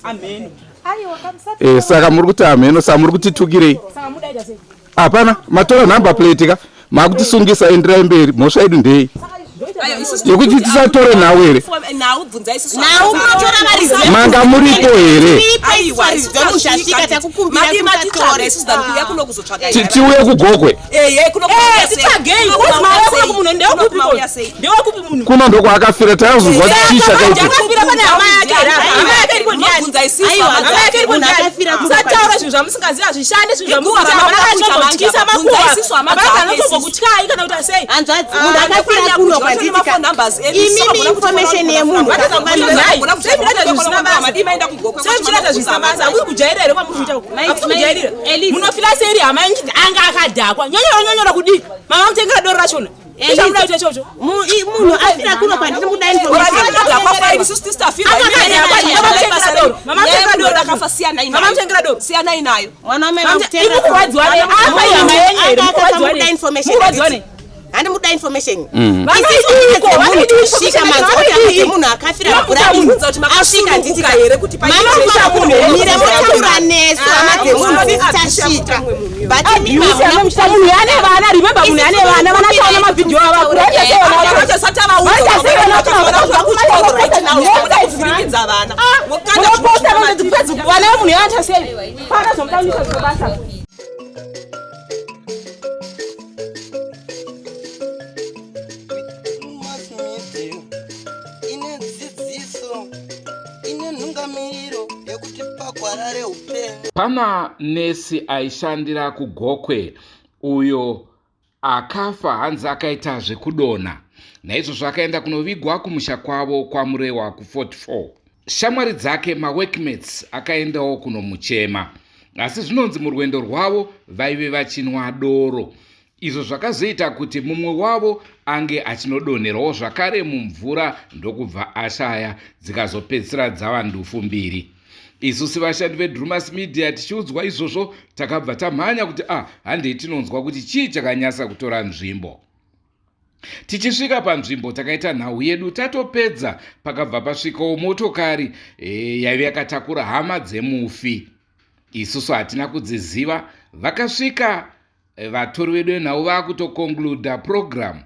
Amheno. Eh, saka muri kuti hamheno saka muri kutitukirei hapana matora number plate ka makutisungisa enderai mberi mhosva yedu ndei yekuti tisatore nhau here manga muripo here tiuye kugokwe kuno ndokwaakafira tayazozwa kuti chii chakaitika musataura zvinhu zvamusingazivi hazvishande zvinhu zvamutyisa makuvaanotombokutyayi kana kuti asei hanzvadzi munhu akafira kuno kwanditika imimi information yemunhu sezvinoita zvisina basa hakusi kujairira here kwamuri kuita uku hakusi kujairira munofila seiri hama yenyu chiti anga akadhakwa nyonyora nyonyora kudii mama mutengera doro rachona ichamuda kuita ichocho munhu afira kuno kwandiri kuda mutengera doro siyanai nayo mwana wamai imukurwadziwa nei afa ihama yenyu here mukurwadziwa information mukurwadziwa nei handi muda information Mm. Vanodiko, vanodiko, svika vanodii? manzwa munhu akafira Vakuda mvura munhu kuti asvika makasununguka here kuti paite mama munhu mira motaura nesu hama dzemunhu sisi tasvika but imi Abuse hamuna yamuchita munhu ane vana remember munhu ane vana vana taona mavhidhiyo ava kuvhiringidza vana munoposta Facebook vana vemunhu yaita sei pana zvomutamisa zvobasa Mass media ine dzidziso ine nhungamiriro yekuti pagwara reupenyu Pana nesi aishandira kuGokwe uyo akafa hanzi akaita zvekudonha. Naizvozvo akaenda kunovigwa kumusha kwavo kwaMurewa ku44. Shamwari dzake maworkmates akaendawo kunomuchema. Asi zvinonzi murwendo rwavo vaive vachinwa doro izvo zvakazoita kuti mumwe wavo ange achinodonherawo zvakare mumvura ndokubva ashaya dzikazopedzisira dzava ndufu mbiri. Isu sevashandi veDrumas Media tichiudzwa izvozvo takabva tamhanya kuti ah handei tinonzwa kuti chii chakanyasa kutora nzvimbo. Tichisvika panzvimbo takaita nhau yedu tatopedza pakabva pasvikawo motokari e, yaive yakatakura hama dzemufi. Isusu hatina kudziziva vakasvika e, vatori vedu venhau vakutoconcluda program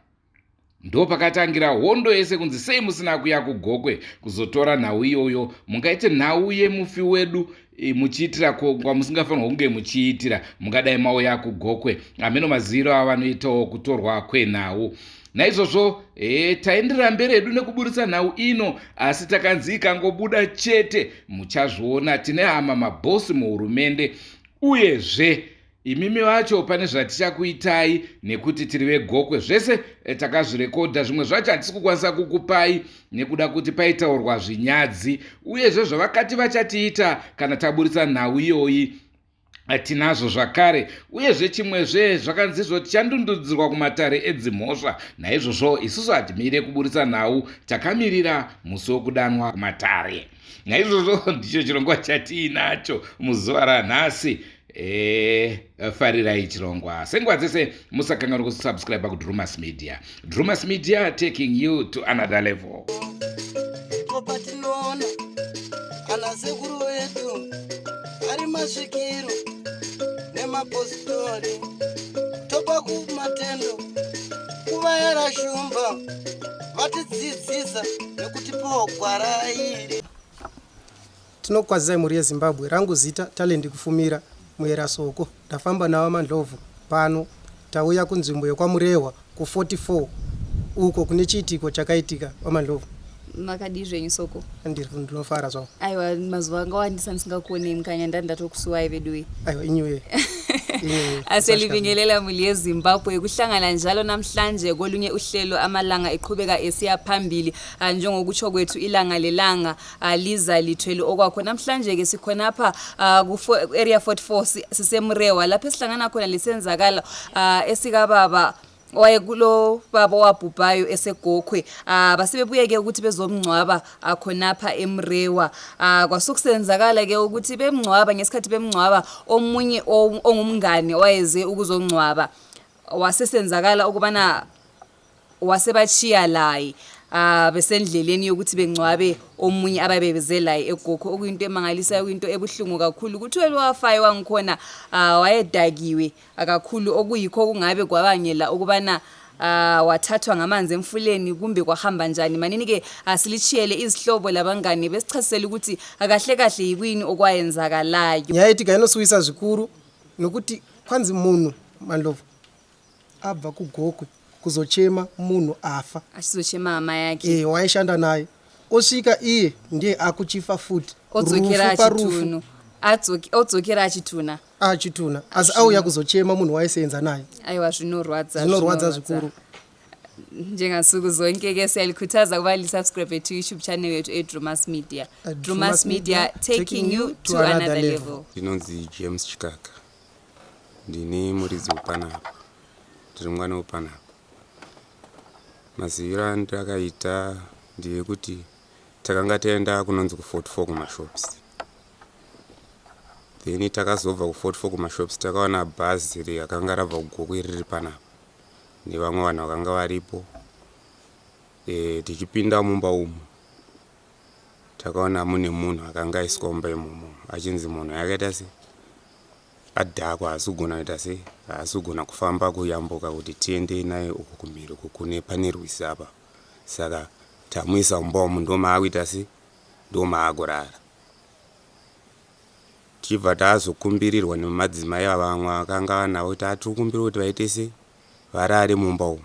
Ndopakatangira hondo yese kunzi sei musina kuya kuGokwe kuzotora nhau iyoyo mungaite nhau yemufi wedu e, muchiitira kwamusingafanirwa kunge muchiitira mungadai mauya kuGokwe hameno maziviro avanoitawo kutorwa kwenhau naizvozvo e, taenderera mberi hedu nekuburitsa nhau ino asi takanzi ikangobuda chete muchazviona tine hama mabhosi muhurumende uyezve Imimi vacho pane zvatichakuitai nekuti tiri veGokwe zvese eh, takazvirekodha zvimwe zvacho hatisi kukwanisa kukupai nekuda kuti paitaurwa zvinyadzi uyezve zvavakati vachatiita kana taburitsa nhau iyoyi eh, tinazvo zvakare uyezve chimwezve zvakanzizvo tichandundudzirwa kumatare edzimhosva naizvozvo isusu hatimire kuburitsa nhau takamirira musi wekudanwa kumatare naizvozvo ndicho chirongwa chatiinacho muzuva ranhasi E, farirai chirongwa senguva dzese musakanganwa kusubscribe kudrumas media drumas media taking you to another level ndipo patinoona ana sekuru vedu ari masvikiro nemapositori topa kumatendo kuvayera shumba vatidzidzisa nekutipawo gwara iri Tinokukwazisai mhuri yeZimbabwe, rangu zita Talent Kufumira, Muera Soko. Ndafamba naVaMandlovu pano, tauya kunzvimbo yekwaMurehwa ku 44 uko kune chiitiko chakaitika. VaMandlovu. Makadii zvenyu Soko? Ndiri ndinofara zvangu. Aiwa mazuva anga wandisa ndisingakuonei mukanya ndani ndatokusuwai veduwe. Aiwa inyuye. Inyuye. Aselibingelela muli yeZimbabwe kuhlangana njalo namhlanje kolunye uhlelo amalanga eqhubeka esiya phambili Ah, njengokutsho kwethu ilanga lelanga ah, liza lithwele okwakho namhlanje-ke sikhonapha ah, ku-area 44 sisemrewa lapho esihlangana khona lisenzakala esikababa wayekulo baba owabhubhayo esegokhwe ah basebebuye ke ukuthi bezomngcwaba khonapha emrewa ah kwasukusenzakala ke ukuthi bemngcwaba ngesikhathi bemngcwaba omunye ongumngane wayeze ukuzongcwaba wasesenzakala ukubana wasebatshiya laye. Ah besendleleni yokuthi bengcwabe omunye ababebeze laye eGokwe okuyinto emangalisayo kuyinto ebuhlungu kakhulu kuthiwe lo wafayo wangikhona ah, wayedakiwe kakhulu okuyikho kungabe kwabangela ukubana ah, wathathwa ngamanzi emfuleni kumbe kwahamba njani manini ke asilitshiyele izihlobo labangani besichasisele ukuthi kahle kahle yikuyini okwayenzakalayo. Nyaya yaitika inosuwisa zvikuru nokuti kwanzi munhu Mandlovu abva kuGokwe kuzochema munhu afa. Achizochema hama yake. Eh, waishanda naye. Osvika iye ndiye akuchifa futi. Odzokera Rufu parufu. achitunu. Odzokera achituna. Achituna. Asi auya kuzochema munhu waiseenza naye. Aiwa zvinorwadza. Zvinorwadza zvikuru. Njengansuku zonke ke siyalikhuthaza ukuba lisubscribe to YouTube channel yethu eDrumas Media. Drumas Media taking you to another level. Ndinonzi James Chikaka. Ndini muridzi wepanapa. Ndiri mwana wepanapa. Maziviro andakaita ndeyekuti takanga taenda kunonzi ku44 kumashops. Then takazobva ku44 kumashops takaona bhazi rakanga rabva kuGokwe riri panapa nevamwe vanhu vakanga varipo. E, tichipinda mumba umu takaona mune munhu akanga aiswa mumba imomo achinzi munhu akaita se adhakwa haasi kugona kuita sei haasi kugona kufamba kuyambuka kuti tiende naye uku kumhiri uku kune pane rwizi apa saka tamuisa mumba umu ndomaakuita sei ndomaakurara tichibva tazokumbirirwa nemadzimai vamwe vakanga vanavo kuti atikumbira kuti vaite sei varare mumba umu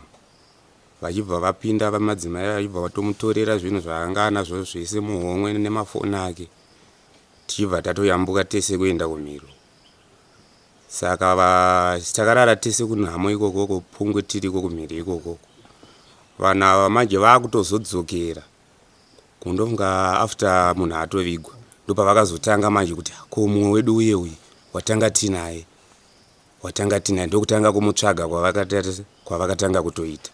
vachibva vapinda vamadzimai vachibva vatomutorera zvinhu zvaanga anazvo zvese muhomwe nemafoni ake tichibva tatoyambuka tese kuenda kumhiro saka takarara tese kunhamo ikokoko pungwe tiriko kumhiri ikokoko vanhu ava manje vakutozodzokera kundofunga after munhu atovigwa ndopavakazotanga manje kuti ko mumwe wedu uye uye watanga tinaye watanga tinaye ndokutanga kumutsvaga kwavakatanga kutoita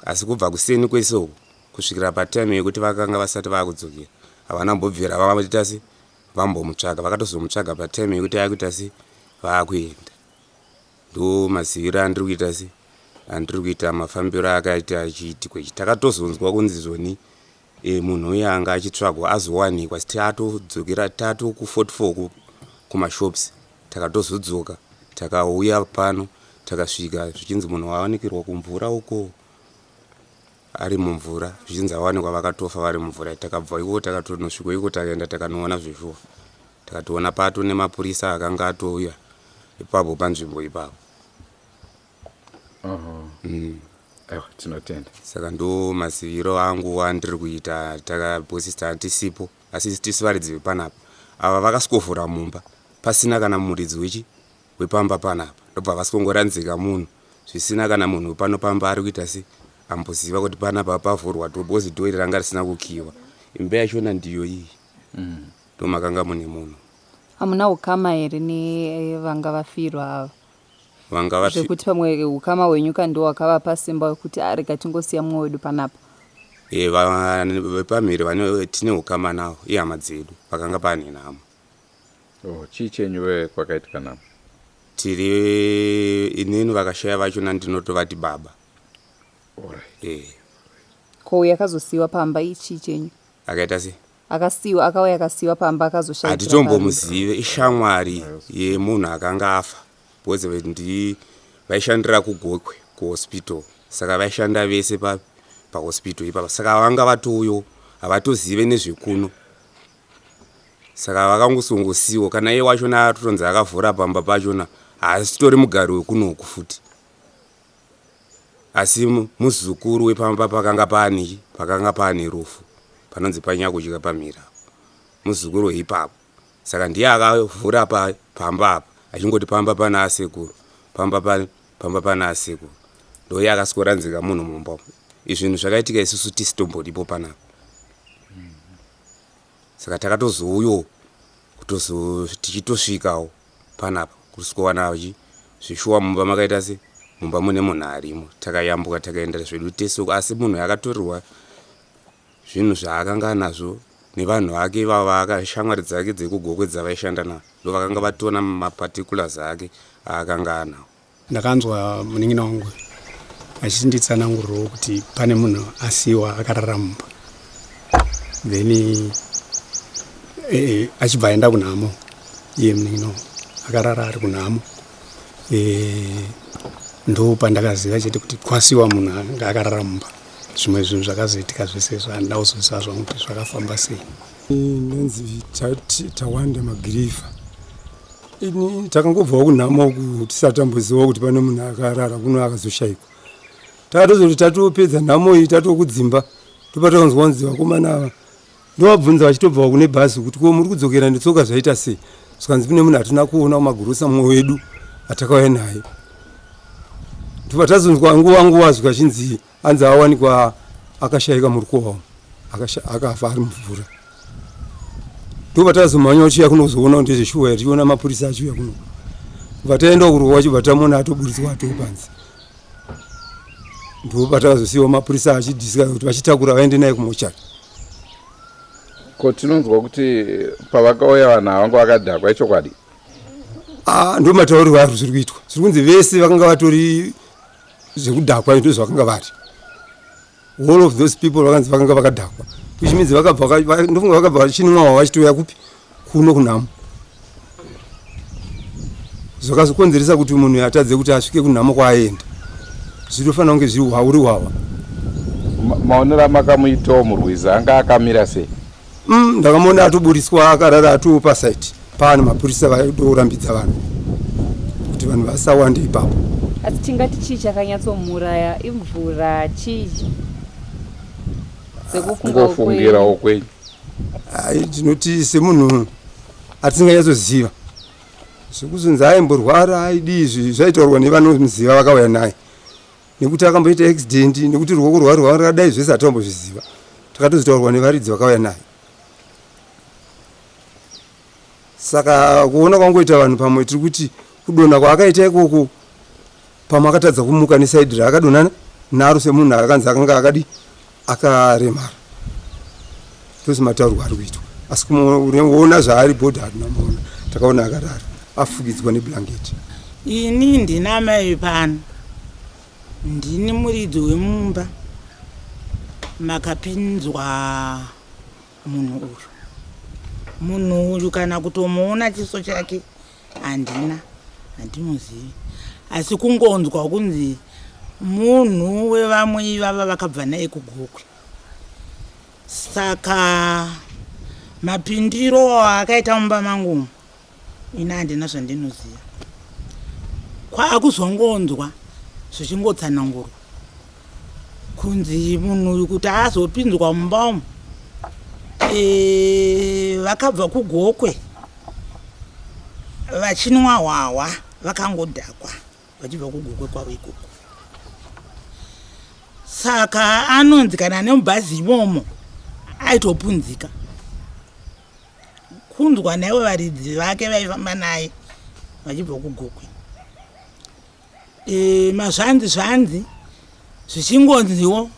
asi kubva kuseni kwese uku kusvikira patime yekuti vakanga vasati vakudzokera havana mbobvira vaita se vambomutsvaga vakatozomutsvaga patime yekuti akuita se vaakuenda ndo maziviro andiri kuita se andiri kuita mafambiro akaita chiitiko ichi takatozonzwa kunzi zvoni e, munhu uye anga achitsvagwa azowanikwa tatodzokera tato ku44 kumashops takatozodzoka takauya pano takasvika zvichinzi munhu wawanikirwa kumvura uko ari mumvura zvichinzi awanikwa vakatofa vari mumvura takabva iko takatonosvika iko takaenda takanoona zveshuwa takatoona pato nemapurisa akanga atouya ipapo panzvimbo ipapo. Aiwa tinotenda. Saka ndo maziviro angu andiri kuita takabhosista tisipo asi tisu varidzi vepanapa ava vakasikovhura mumba pasina kana muridzi wechi wepamba panapa ndobva vasikongoranzika munhu zvisina kana munhu wepano pamba ari kuita se amboziva kuti panapa pavhurwa to because dhoo iri ranga risina kukiwa imba yachona ndiyo iyi ndomakanga mune munhu. Hamuna ukama here nevanga vafirwa ava? Vanga vafi Zvekuti pamwe ukama hwenyu ka ndiwo wakavapa simba wekuti ah, rega tingosiya mumwe wedu panapa. E, vepamhiri vane tine ukama navo ihama dzedu vakanga pane nhamo. Oh, chii chenyu we kwakaitika nhamo? Tiri inini vakashaya vachona ndinotovati baba. Alright. E. Ko uyo akazosiyiwa pamba ichii chenyu? Akaita sei? Akasiyiwa akauya akasiyiwa pamba akazoshaikira Hatitombomuzive ishamwari yemunhu akanga afa because ndi vaishandira kuGokwe kuhospital saka vaishanda vese pa pahospital ipapa saka vanga vatouyo havatozive nezvekuno saka vakangosongosiwa kana iye wachona atotonzi akavhura pamba pachona haasitori mugari wekunoku futi asi muzukuru wepamba pakanga paani pakanga paane rufu panonzi panyakudya pamhiri apo muzukuru weipapo saka ndiye akavhura pa, pamba apa achingoti pamba pana asekuru pamba pa, pamba pana asekuru ndoiye akasikoranzika munhu mumba umu izvi zvinhu zvakaitika isusu tisitomboripo panapa saka takatozouyawo kutozo tichitosvikawo panapa kusvikowana chi zvishuwa mumba makaita se mumba mune munhu arimo takayambuka takaenda zvedu tese uko asi munhu akatorerwa zvinhu zvaakanga anazvo nevanhu vake ivava shamwari dzake dzekuGokwe dzavaishanda navo ndo vakanga vatona maparticulars ake aakanga anawo. Ndakanzwa munin'ina wangu Vachinditsanangurirawo kuti pane munhu asiwa akarara mumba then eh, achibva aenda kunhamo iye munin'ina akarara ari kunhamo eh, ndo pandakaziva chete kuti kwasiwa munhu anga akarara mumba zvimwe zvinhu zvakazoitika zvese izvo handina kuzoziva zvangu kuti zvakafamba sei ndonzi tawanda magirifa ini takangobvawo kunhamo uku tisati tamboziva kuti pane munhu akarara kuno akazoshaikwa takatozoti tatopedza nhamo iyi tatokudzimba ndopatakanzwa kunzi vakomana ava ndovabvunza vachitobvawo kune bhazi kuti ko muri kudzokera netsoka zvaita sei zvikanzi kune munhu hatina kuona kumagurusa mumwe wedu atakauya naye ndobva tazonzwa nguva nguva zvikachinzi anzi awanikwa akashaika murukova umu akafa ari mumvura ndobva tazomhanya uchiya kunozoona kuti ndezveshuwa here tichiona mapurisa achiuya kuno bva taenda kuruwa chibva tamuona atoburitswa atoo panze ndobva takazosiiwa mapurisa achidhiska kuti vachitakura vaende naye kumochari ko tinonzwa kuti pavakauya vanhu ava vanga vakadhakwa ichokwadi ah, ndo mataurirwo azvo zviri kuitwa zviri kunzi vese vakanga vatori zvekudhakwa ndo zvavakanga vari all of those people vakanzi vakanga vakadhakwa which means vakabva ndofunga vakabva vachinwawa vachitouya kupi kuno kunhamo zvakazokonzeresa kuti munhu atadze kuti asvike kunhamo kwaaenda zvinofanira kunge zviri hwauri hwawa maonero amakamuitawo murwizi anga akamira sei mm, ndakamuona atoburitswa akarara atoo pasaiti paane mapurisa vaidorambidza vanhu kuti vanhu vasawande ipapo asi tingati chii chakanyatsomuuraya imvura chii sekufungirawo kwenyu ai tinoti semunhu atisinganyatsoziva zvekuzonzi aimborwara aidii izvi zvaitaurwa nevanomuziva vakauya naye nekuti akamboita accident nekuti ruoko rwari rwakadai zvese hatambozviziva takatozotaurwa nevaridzi vakauya naye saka kuona kwangoita vanhu pamwe tiri kuti kudonha kwaakaita ikoko pamwe akatadza kumuka nesaidi raakadonana naro semunhu akanzi akanga akadi akaremara ndozi mataurwa ari kuitwa asi kumuona zvaari bhodha hatina muona takaona akarara afukidzwa neblanketi ini ndina mai pano ndini muridzi wemumba makapinzwa munhu uyu munhu uyu kana kutomuona chiso chake handina handimuzivi asi kungonzwa kunzi munhu wevamwe ivava vakabva naye kugokwe saka mapindiro akaita mumba mangu umu ini handina zvandinoziva kwakuzongonzwa zvichingotsanangurwa kunzi munhu uyu kuti azopinzwa mumba umu e, vakabva kugokwe vachinwa hwahwa vakangodhakwa vachibva kugokwe kwavo ikoko saka anonzi kana nemubhazi imomo aitopunzika kunzwa naivo varidzi vake vaifamba naye vachibva kugokwe e, mazvanzi zvanzi zvichingonziwo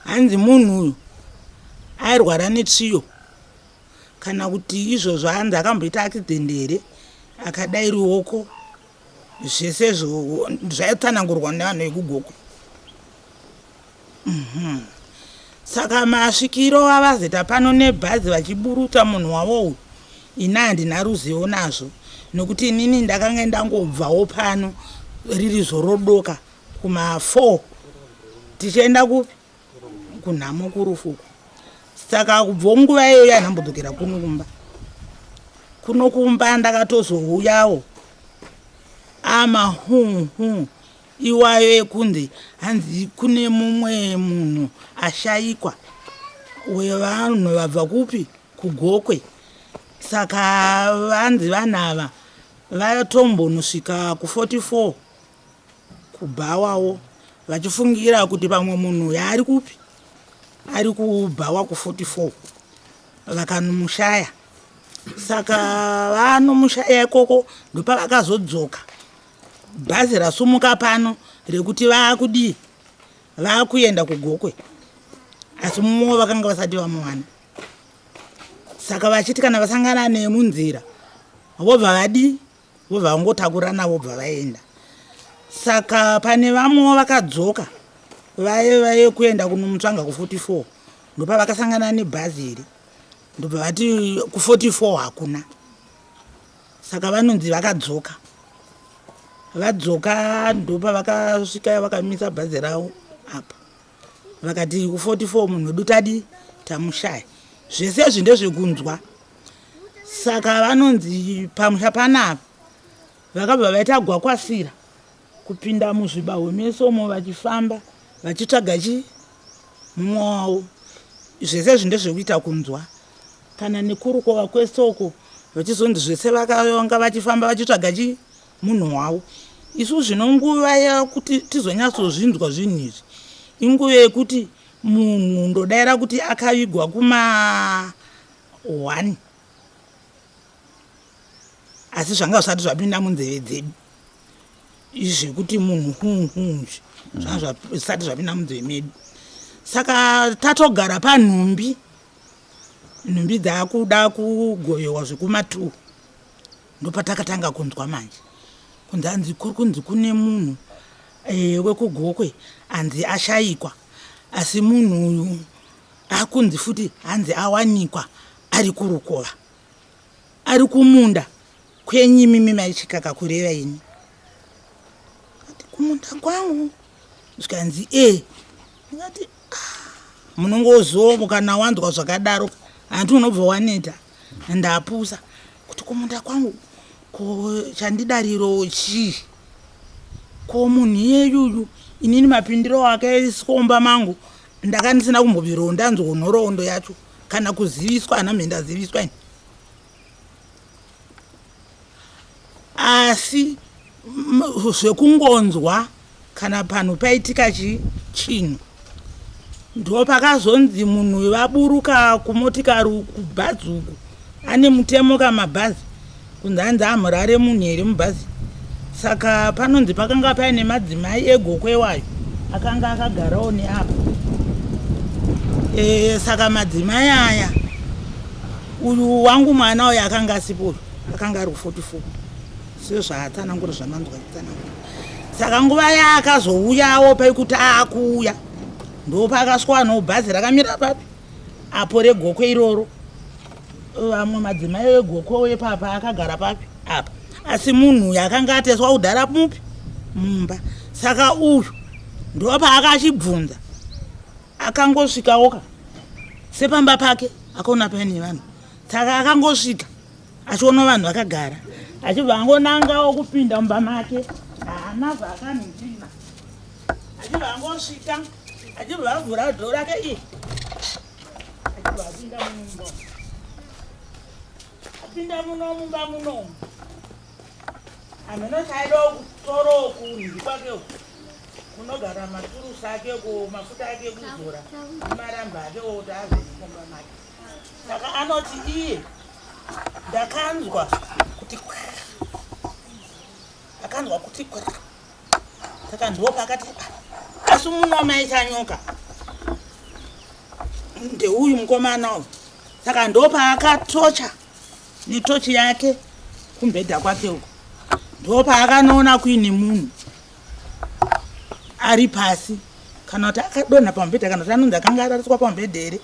hanzi munhu uyu airwara netsviyo kana kuti izvozvo hanzi akamboita accident here akadai ruoko zvese zvaitsanangurwa nevanhu vekugokwe Mhm. Saka masvikiro avazeta pano nebhazi vachiburutsa munhu wavo uyu ini handina ruzivo nazvo nokuti inini ndakanga ndangobvawo pano riri zorodoka kuma 4 tichienda kupi kunhamo kurufu uku saka kubva nguva iyoyo handambodzokera kuno kumba kuno kumba ndakatozouyawo amahuhu Iwayo ekunzi hanzi kune mumwe munhu ashaikwa wevanhu vabva kupi kuGokwe saka vanzi vanhu ava vatombonosvika ku44 kubhawawo vachifungira kuti pamwe munhu uyu ari kupi ari kubhawa ku44 vakanomushaya saka vanomushaya ikoko ndopavakazodzoka Bhazi rasumuka pano rekuti vaakudii vaakuenda kuGokwe asi mumwe vakanga vasati vamuwana saka vachiti kana vasangana nemunzira vobva vadii vobva vangotakurana vobva vaenda. Saka pane vamwewo vakadzoka vaye vaye kuenda kunomutsvanga ku44, ndopavakasangana nebhazi iri, ndobva vati ku44 hakuna. Saka vanonzi vakadzoka, vadzoka ndopavakasvika vakamisa bhazi ravo apa, vakati ku44 munhu wedu tadi tamushaya. Zvese izvi ndezvekunzwa. Saka vanonzi pamusha panapa vakabva vaita gwakwasira kupinda muzvibahwe mese umo vachifamba vachitsvaga chi mumwe wavo. Zvese izvi ndezvekuita kunzwa kana nekurukova kwese uko, vachizonzi zvese vakanga vachifamba vachitsvaga chi munhu wavo. Isu zvino nguva yekuti tizonyatsozvinzwa zvinhu izvi inguva yekuti munhu ndodaira kuti akavigwa kuma 1, asi zvanga zvisati zvapinda munzeve dzedu izvekuti munhu hunhunzvi, zvanga zvisati zvapinda munzeve medu. Saka tatogara panhumbi, nhumbi dzakuda kugovewa zvekuma2, ndopatakatanga kunzwa manje kunzi hanzi kuri kunzi kune munhu wekuGokwe hanzi ashayikwa, asi munhu uyu akunzi futi hanzi awanikwa ari kurukova, ari kumunda kwenyimimi maichikaka, kureva ini. Ati kumunda kwangu? Zvikanzi e. Ndikati ah, munongoziva kana wanzwa zvakadaro hanti unobva waneta. Ndapusa kuti kumunda kwangu ko chandidariro chii? Ko munhu iyeyuyu inini mapindiro akaiswa mumba mangu ndaka ndisina kumbobvirawo ndanzwa nhoroondo yacho kana kuziviswa, hana mhe ndaziviswa ini. Asi zvekungonzwa kana panhu paitika chinhu, ndo pakazonzi munhu vaburuka kumotikari kubhazi uku, ane mutemo kamabhazi kunzi hanzi amurare munhu here mubhazi. Saka panonzi pakanga paine madzimai eGokwe wayo akanga akagarawo neapa. Saka madzimai aya, uyu wangu mwana uyu akanga asipo, uyu akanga ari ku44 sezvaatsanangura zvamanzwa achitsanangura. Saka nguva yaakazouyawo paikuti aakuuya, ndopaakasvika nobhazi rakamira papi apo reGokwe iroro. Vamwe madzimai eGokwe epapa akagara papi apa, asi munhu uyu akanga ateswa kudhara mupi mumba. Saka uyu ndopaakachibvunza, akangosvikawoka sepamba pake akaona paine vanhu. Saka akangosvika achiona vanhu vakagara, achibva angonangawo kupinda mumba make, haana zvaakanhindina, achibva angosvika, achibva avhura dhoo rake iye, achibva apinda mumba. Apinda muno mumba munomu, hameno chaidawo kutorowo kurwizi kwake uku kunogara maturusi ake ko mafuta ake ekuzora nemaramba ake oti azve mumba make. Saka anoti iye ndakanzwa kuti akanzwa kuti kwra. Saka ndo pakati "Ah, asi muno maita nyoka, ndeuyu mukomana uyu." Saka ndo paakatocha netochi yake kumbedha kwake uko, ndo paakanoona kuine munhu ari pasi, kana kuti akadonha pamubhedha, kana kuti anonzi akanga arariswa pamubhedha here,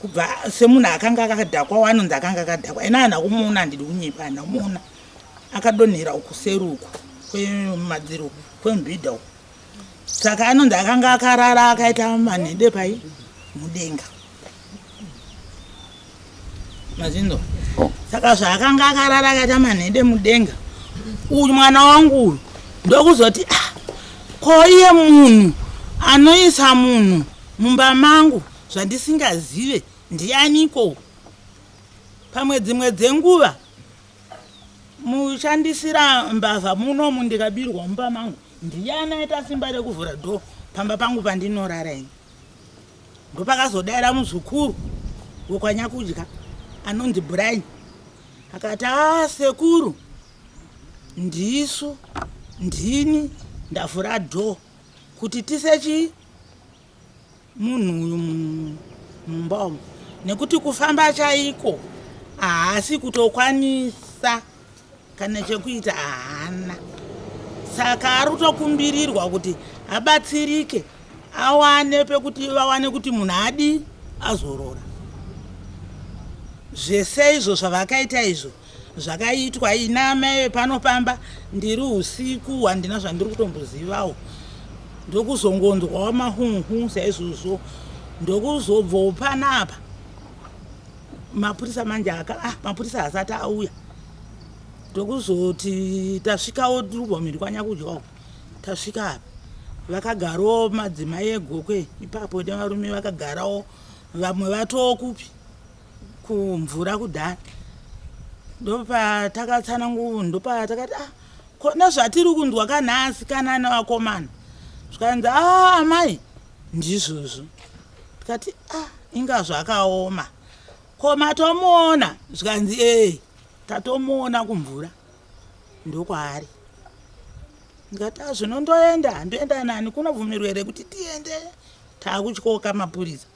kubva semunhu akanga akadhakwa, anonzi akanga akadhakwa. Ina hana kumuona, handidi kunyepa, hana kumuona. Akadonhera uku seri uku kwemadziro kwemubhedha uku. Saka anonzi akanga akarara akaita manhede pai mudenga, mazinzo. Saka zvaakanga akarara akaita manhede mudenga, uyu mwana wangu uyu ndokuzoti ah, ko iye munhu anoisa munhu mumba mangu zvandisingazive ndianiko? Pamwe dzimwe dzenguva mushandisira mbavha munomu, ndikabirwa mumba mangu, ndiani aita simba rekuvhura dhoo pamba pangu pandinorara ini? Ndopakazodaira muzukuru wekwanyakudya anonzi Brian, akati a sekuru, ndisu, ndini ndavhura dhoo kuti tise munhu uyu mumba umu, nekuti kufamba chaiko haasi kutokwanisa, kana chekuita haana. Saka ari kutokumbirirwa kuti abatsirike awane pekuti vawane kuti munhu adii azorora. Zvese izvo zvavakaita izvo zvakaitwa ina amai vepano pamba ndiri usiku handina zvandiri kutombozivawo ndokuzongonzwawo mahunhu saizvozvo ndokuzobvawo panapa mapurisa manje aka ah, mapurisa asati auya ndokuzoti tasvikawo tiri kubva mhiri kwanyakudya uko tasvika apa vakagarawo madzimai egokwe ipapo nevarume vakagarawo vamwe vatoo kupi kumvura kudhara ndopatakatsanangu ndopatakati ah kona zvatiri kunzwa kanhasi kana nevakomana zvikanzi a ah, amai ndizvozvo tikati ah inga zvakaoma ko matomuona zvikanzi ee tatomuona kumvura ndokwaari ndikati ah zvino ndoenda ndoenda nani kunobvumirwa here kuti tiende takutyoka mapurisa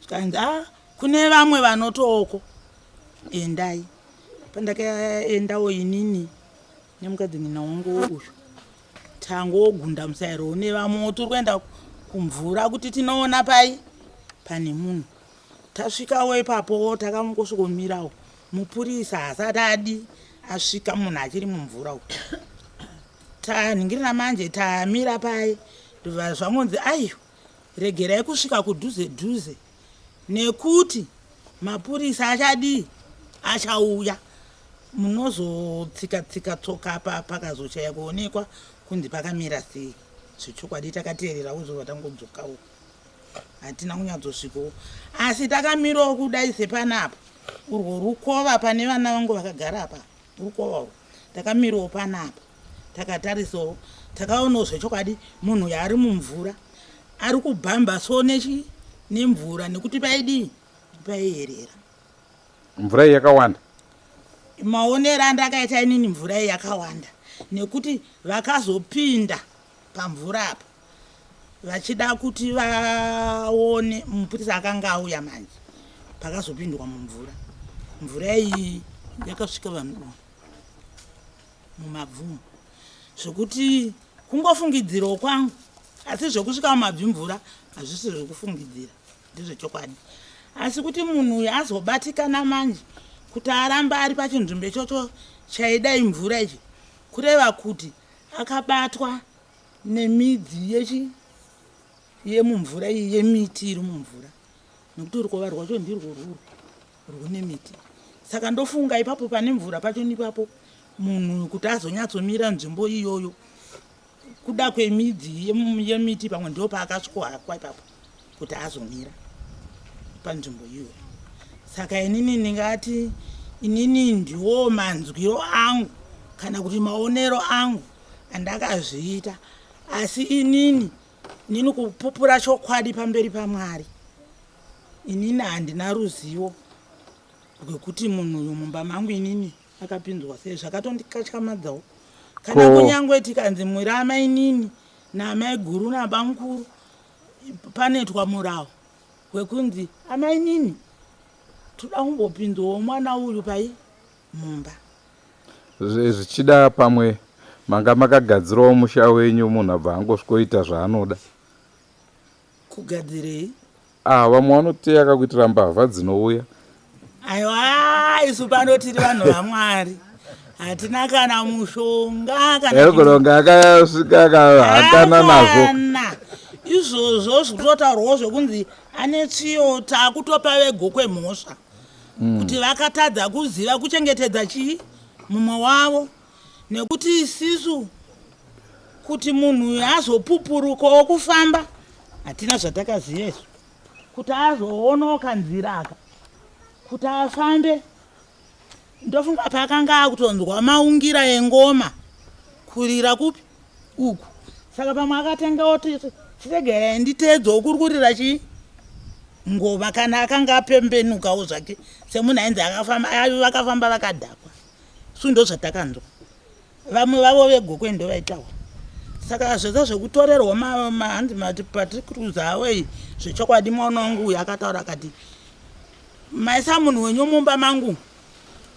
zvikanzi a ah, kune vamwe vanotooko endai pandakaendawo inini nemukadzi nyina wangu uyu tangogunda musairo une vamwe tiri kuenda kumvura kuti tinoona pai pane munhu tasvikawo ipapo takangosvikomirawo mupurisa asati adi asvika munhu achiri mumvura uku tanhingirira manje tamira pai ndobva zvangonzi aiwa regerai kusvika kudhuze dhuze nekuti mapurisa achadii achauya munozotsika tsika tsoka apa pakazoshaya kuonekwa kunzi pakamira sei zvechokwadi takateerera uzova tangodzokawo hatina kunyatsosvikawo asi takamirawo kudai sepanapa urwo rukova pane vana vangu vakagara apa rukova urwo takamirawo panapa takatarisawo takaonawo zvechokwadi munhu uyo ari mumvura ari kubhamba so nechi nemvura nekuti paidii paiyerera mvura iyi yakawanda maonero andakaita inini mvura iyi yakawanda nekuti vakazopinda pamvura apa vachida kuti vaone mupurisa akanga auya manje pakazopindwa mumvura mvura iyi yakasvika vanhu mumabvumo zvekuti kungofungidzirawo kwangu asi zvekusvika mumabvi mvura hazvisi zvekufungidzira ndezvechokwadi asi kuti munhu uyu azobatikana manje kuti arambe ari pachinzvimbo ichocho chaidai mvura ichi kureva kuti akabatwa nemidzi yechi yemumvura iyi yemiti iri mumvura nekuti rukova rwacho ndirwo rwurwu rwune miti saka ndofunga ipapo pane mvura pacho nipapo munhu kuti azonyatsomira nzvimbo iyoyo kuda kwemidzi yemiti pamwe ndo paakasvikohakwa ipapo kuti azomira panzvimbo iyoyo saka inini ndingati inini ndiwo manzwiro angu kana kuti maonero angu andakazviita asi inini nini kupupura chokwadi pamberi pamwari inini handina ruzivo rwekuti munhu uyu mumba mangu inini akapinzwa sei zvakatondikatyamadzawo kana kunyange tikanzi mwiri amainini naamaiguru nabamukuru panoitwa murawo wekunzi amainini toda kumbopinzwawo mwana uyu pai mumba zvichida pamwe manga makagadzirawo musha wenyu munhu abva angosvikoita zvaanoda Kugadzirei? Ah, vamwe vanoteya kakuitira mbavha dzinouya. Aiwa, isu pano tiri vanhu vaMwari. Hatina kana mushonga kana Erikuronga akasvika akahakana nazvo. Kana. Izvozvo zvikutotaurwawo zvekunzi ane tsiyo takutopa vegokwe mhosva kuti vakatadza kuziva kuchengetedza chii mumwe wavo nekuti isisu kuti munhu uyu azopupurukawo kufamba hatina zvatakaziva isu kuti azoonawo kanzira aka kuti afambe ndofunga paakanga akutonzwa maungira engoma kurira kupi uku saka pamwe akatengawo chiregerai nditeedzewo kuri kurira chii ngoma kana akanga apembenukawo zvake semunhu ainzi vakafamba vakadhakwa su ndozvatakanzwa vamwe vavo vegokwe ndovaitaura saka zvese zvekutorerwa hanzi mapatricruise avo iyi zvechokwadi mwana wangu uyu akataura akati maisa munhu wenyu mumba mangu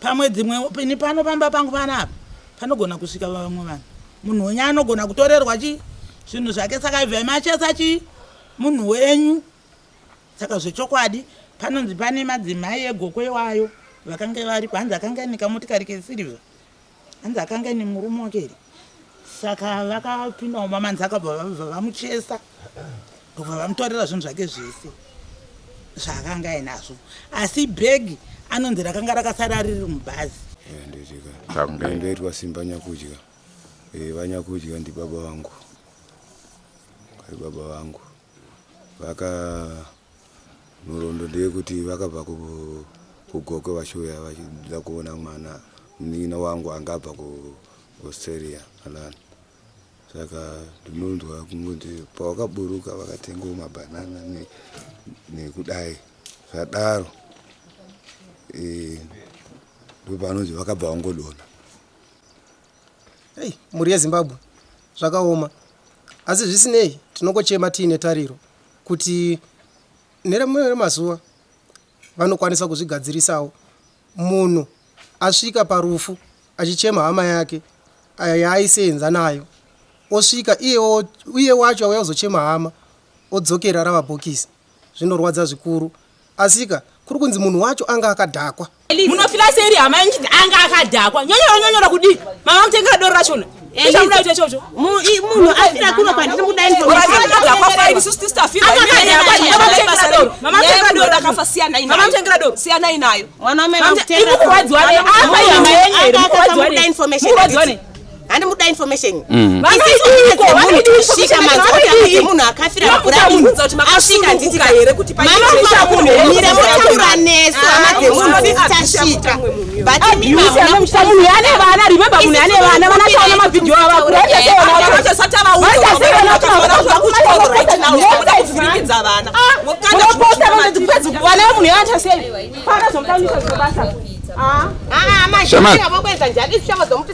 pamwe dzimwe ini pano pamba pangu panapa panogona kusvika vamwe vanhu. Munhu wenyu anogona kutorerwa chi zvinhu zvake, saka ibvai machesa chi munhu wenyu. Saka zvechokwadi panonzi pane madzimai eGokwe iwayo vakange varipo, hanzi akanga aine kamotikari kesirivha, hanzi akanga aine murume wake here. Saka vakapinda mumba manzi akabva vabva vamuchesa ndobva vamutorera zvinhu zvake zvese zvaakanga ainazvo, asi bhegi anonzi rakanga rakasara riri mubhazi. Ndoitwa Simba Nyakudya. VaNyakudya ndibaba vangu, vari baba vangu. Vaka nhoroondo ndeyekuti vakabva kuGokwe vachiuya vachida kuona mwana munin'ina wangu anga abva kuAustralia Alan. Saka ndinonzwa kungoti pavakaburuka vakatengawo mabhanana nekudai zvadaro, ndopanonzi vakabva vangodonha. Hey, mhuri yeZimbabwe, zvakaoma, asi zvisinei tinongochema tiine tariro kuti nerimwe remazuva vanokwanisa kuzvigadzirisawo. Munhu asvika parufu achichema hama yake yaaisenza nayo, osvika iye wacho auya kuzochema hama, odzokera rava bhokisi. Zvinorwadza zvikuru, asika kuri kunzi munhu wacho anga akadhakwa. Munofila sei hama yenyu anga akadhakwa? Nyonyora nyonyora kudii? Mama mutengera doro rachona. Ichamuda kuita ichocho. Munhu afira kuno kwandiri kuda Siyanai nayo. Mwana handi muda information. Kusvika manzwa munhu akafira mvura asvika handitika here kuti mira mutaura nesu hama dzemunhu sisi tasvika. But munhu ane vana, remember, munhu ane vana vanachaona mavhidhiyo ava. Kuvhiringidza vana. Vana vemunhu yavacha sei pana zvomutamisa zvobasa. Shamari. Vokuedza njani isishavo dzomuti.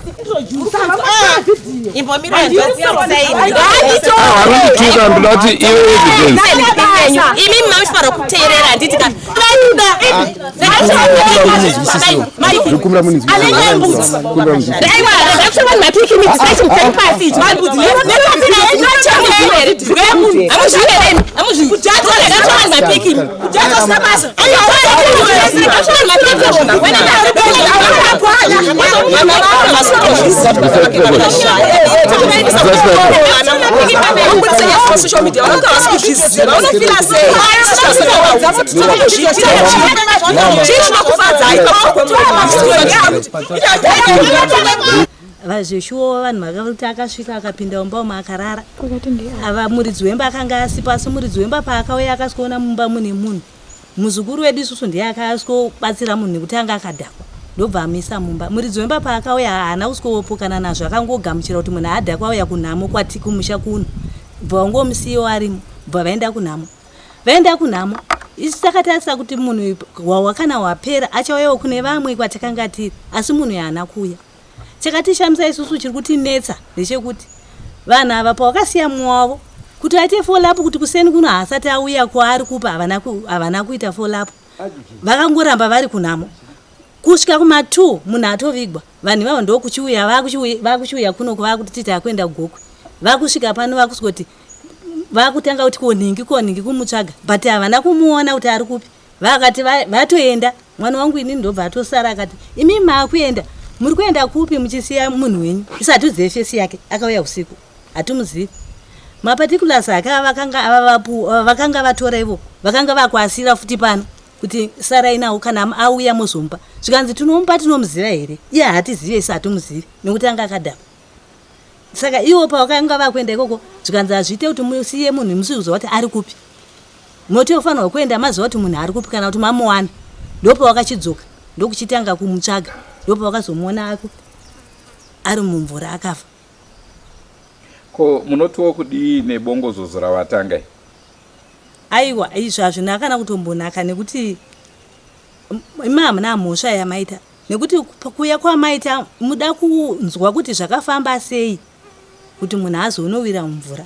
Varundituka, ndoda kuti ive evidence. Imi mamuchifanira kuteerera, handiti ka? Ndikumbira munizwisise. Aiwa, vanhu mapikimidzi pasi. Social media vanonga vasi kuzviziva, vanofila sei? Chii chinokufadzai? Vazveshuwo vanhu vakakuti akasvika akapinda mumba umo akarara. Ava muridzi wemba akanga asipo, asi muridzi wemba paakauya akasvikoona mumba mune munhu. Muzukuru wedu isusu ndiye akasvikobatsira munhu nekuti anga akadhakwa, ndobva amuisa mumba. Muridzi wemba paakauya haana kusvikopokana nazvo, akangogamuchira kuti munhu adhakwa, auya kunhamo kwati kumusha kuno, bva vangomusiyiwo arimo, bva vaenda kunhamo. Vaenda kunhamo, isu takatarisa kuti munhu hwahwa kana hwapera achauyawo kune vamwe kwatakanga tiri, asi munhu haana kuuya. Chakatishamisa isusu, chiri kutinetsa ndechekuti vanhu ava pawakasiya mumwe wavo kuti aite follow up kuti kuseni kuno haasati auya kwaari kupa, havana kuita follow up. Vakangoramba vari kunhamo kusvika kuma2 munhu atovigwa. Vanhu ivavo ndokuchiuya, vakuchiuya kunoko, vakuti takuenda kuGokwe. Vakusvika pano vakusvikoti vakutanga kuti konhingi konhingi kumutsvaga, but havana kumuona kuti ari kupi. Vakati vatoenda. Mwana wangu inini ndobva atosara akati, "Imi maakuenda, muri kuenda kupi muchisiya munhu wenyu?" Isu hatizive face yake, akauya usiku, hatumuzivi. Maparticulars aka vakanga vatora ivo, vakanga vakuasira futi pano kuti sarai nawo, kana auya mozomupa. Zvikanzi, "Tinomupa, tinomuziva here?" Iye hatizive, isu hatumuzivi nekuti anga akadhakwa. Saka ivo pavakanga vakuenda ikoko, zvikanzi hazviite kuti musiye munhu musikuziva kuti ari kupi. Motofanirwa kuenda maziva kuti munhu ari kupi kana kuti mamuwana. Ndopavakachidzoka ndokuchitanga kumutsvaga, ndopavakazomuona ako ari mumvura akafa. Ko munotiwo kudii nebongozozo ravatanga? Aiwa, izvi hazvina kana kutombonaka nekuti imi hamuna mhosva yamaita, nekuti kuuya kwamaita muda kunzwa kuti zvakafamba sei kuti munhu azonowira mumvura,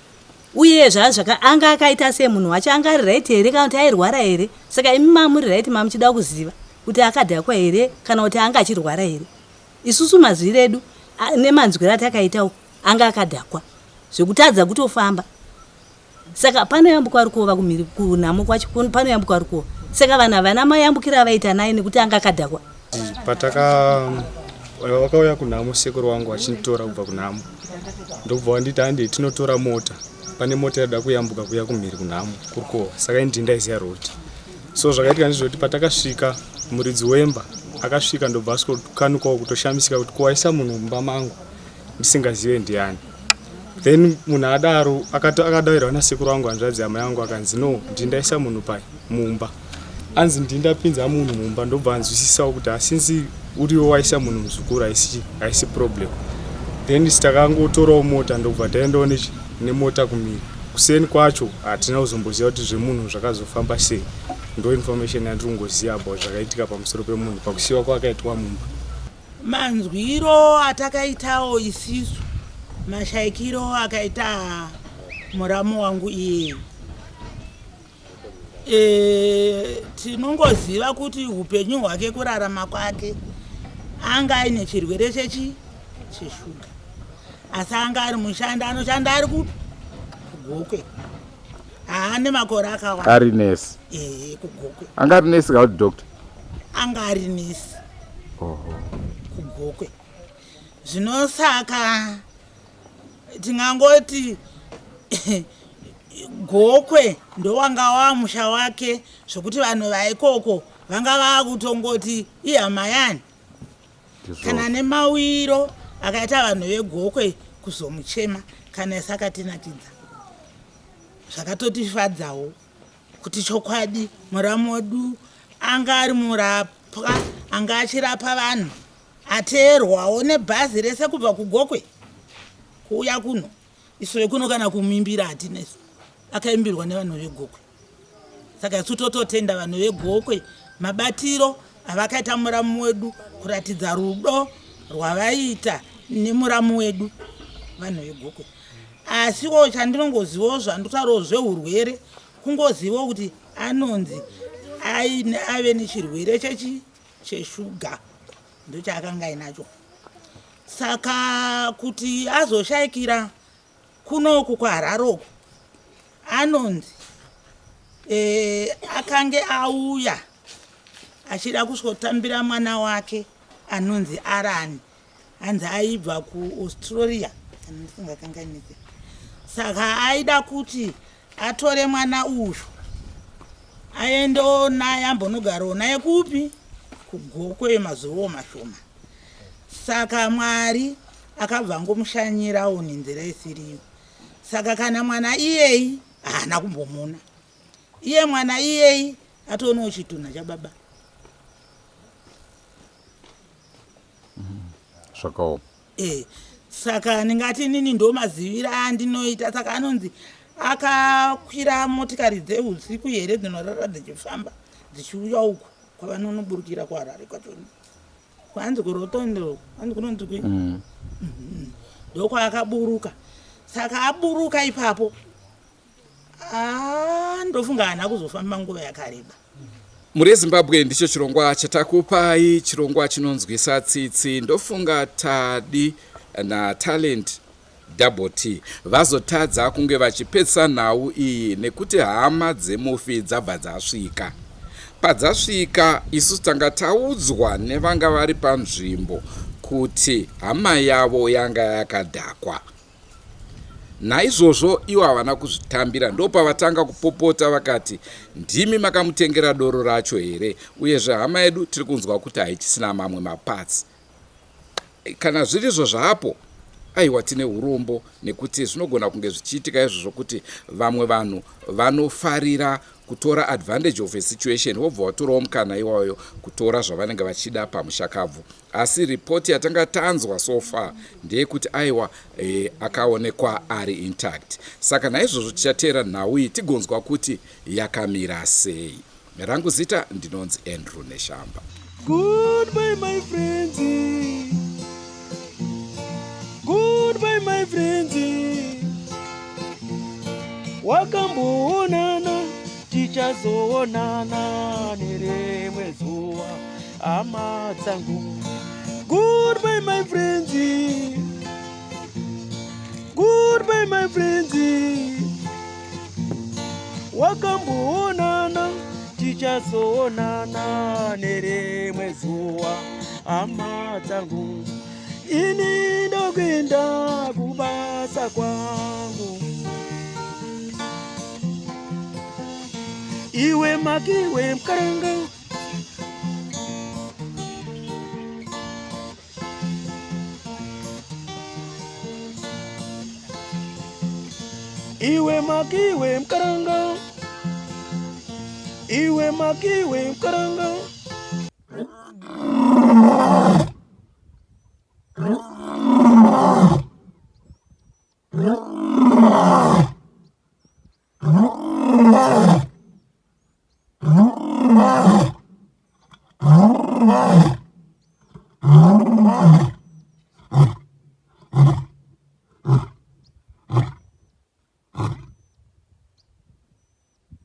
uye zvazvaka anga akaita sei, munhu wacho anga ari right here kana kuti airwara here. Saka imi mamuri right, mamuchida kuziva kuti akadhakwa here kana kuti anga achirwara here. Isusu mazwiro edu nemanzwiro atakaitawo. Anga akadhakwa zvekutadza kutofamba. Saka panoyambuka rukova kumhiri kunhamo kwacho panoyambuka rukova. Saka vanhu havana mayambukiro avaita naye nekuti anga akadhakwa. Pataka vakauya kunhamo sekuru wangu vachinditora kubva kunhamo ndokubva vanditi hande tinotora mota pane mota yaida kuyambuka kuya kumhiri kunhamo kurukova saka ini ndaiziya road so zvakaitika ndezvekuti patakasvika muridzi wemba akasvika ndobva asvikokanukawo kutoshamisika kuti kuwaisa munhu mumba mangu ndisingazive ndiani then munhu adaro akadairwa nasekuru wangu hanzvadzi hama yangu akanzi no ndindaisa munhu pai mumba anzi ndindapinza munhu mumba ndobva anzwisisawo kuti asinzi uriwo waisa munhu muzukuru haisi haisi problem then takangotorawo mota ndobva taendawo nemota kumiri kuseni kwacho hatina kuzomboziva kuti zvemunhu zvakazofamba sei ndo information yandiri kungoziva about zvakaitika pamusoro pemunhu pakusiyiwa kwakaitwa mumba Manzwiro atakaitawo isisu mashaikiro akaita muramu wangu iyeyu e, tinongoziva kuti upenyu hwake kurarama kwake anga aine chirwere chechi cheshuga asi anga ari mushandi anoshanda ari kupi kugokwe haane makore akawanda ari nesi ehe kugokwe anga ari nesi kana kuti doctor anga ari nesi kugokwe zvinosaka tingangoti gokwe ndowanga wamusha wake zvokuti vanhu vaikoko vanga vakutongoti ihama yani kana nemawiro akaita vanhu vegokwe kuzomuchema kana isakatinakidza zvakatotifadzawo kuti chokwadi muramu wedu anga ari murapwa anga achirapa vanhu ateerwawo nebhazi rese kubva kugokwe kuuya kuno isu vekuno kana kumuimbira hatina isu akaimbirwa nevanhu vegokwe saka isu tototenda vanhu vegokwe mabatiro avakaita muramu wedu kuratidza rudo rwavaiita nemuramu wedu vanhu vegokwe asiwo chandinongozivawo zvandotaurawo zveurwere kungozivawo kuti anonzi aine ave nechirwere chechi cheshuga ndochaakanga ainacho saka kuti azoshaikira kunoku kuharare uku anonzi e, akange auya achida kusvotambira mwana wake anonzi arani hanzi aibva kuaustralia kana ndisingakanganise saka aida kuti atore mwana uyu aendewo naye ambonogarawo naye kupi kugokwe mazuvawo mashoma saka mwari akabva angomushanyirawo nenzira isiriyo saka kana mwana iyeyi haana kumbomuna iye mwana iyeyi atoonawo chitunha chababa Zvakaoma. E, saka ndingati inini ndo mazivira andinoita saka anonzi akakwira motikari dzeusiku here dzinorara dzichifamba dzichiuya uku kwavanonoburukira kuharare kwachona kwanzi kurotondo kwanzi kunonzi kui mm. mm-hmm. ndokwaakaburuka saka aburuka ipapo ah, ndofunga haana kuzofamba nguva yakareba Mhuri yeZimbabwe ndicho chirongwa chatakupai, chirongwa chinonzwisa tsitsi. Ndofunga Tadi naTalent Double T vazotadza kunge vachipedzisa nhau iyi nekuti hama dzemufi dzabva dzasvika. Padzasvika isu tanga taudzwa nevanga vari panzvimbo kuti hama yavo yanga yakadhakwa. Naizvozvo ivo havana kuzvitambira ndopavatanga kupopota vakati ndimi makamutengera doro racho here uyezve hama yedu tiri kunzwa kuti haichisina mamwe maparts kana zvirizvo zvapo aiwa tine urombo nekuti zvinogona kunge zvichiitika izvo zvokuti vamwe vanhu vanofarira kutora advantage of a situation vobva vatorawo mukana iwayo kutora zvavanenge vachida pamushakabvu asi ripoti yatanga tanzwa so far ndeyekuti aiwa e, akaonekwa ari intact saka naizvozvo tichateera nhau iyi tigonzwa kuti yakamira sei rangu zita ndinonzi andrew neshamba Goodbye my friends. Goodbye my friends. Wakamboonana tichazoonana nerimwe zuva hama dzangu. Goodbye my friends. Goodbye my friends. Wakamboonana tichazoonana nerimwe zuva hama dzangu. Ini ndokuenda kubasa kwangu. Iwe makiwe mkaranga. Iwe makiwe mkaranga. Iwe makiwe mkaranga.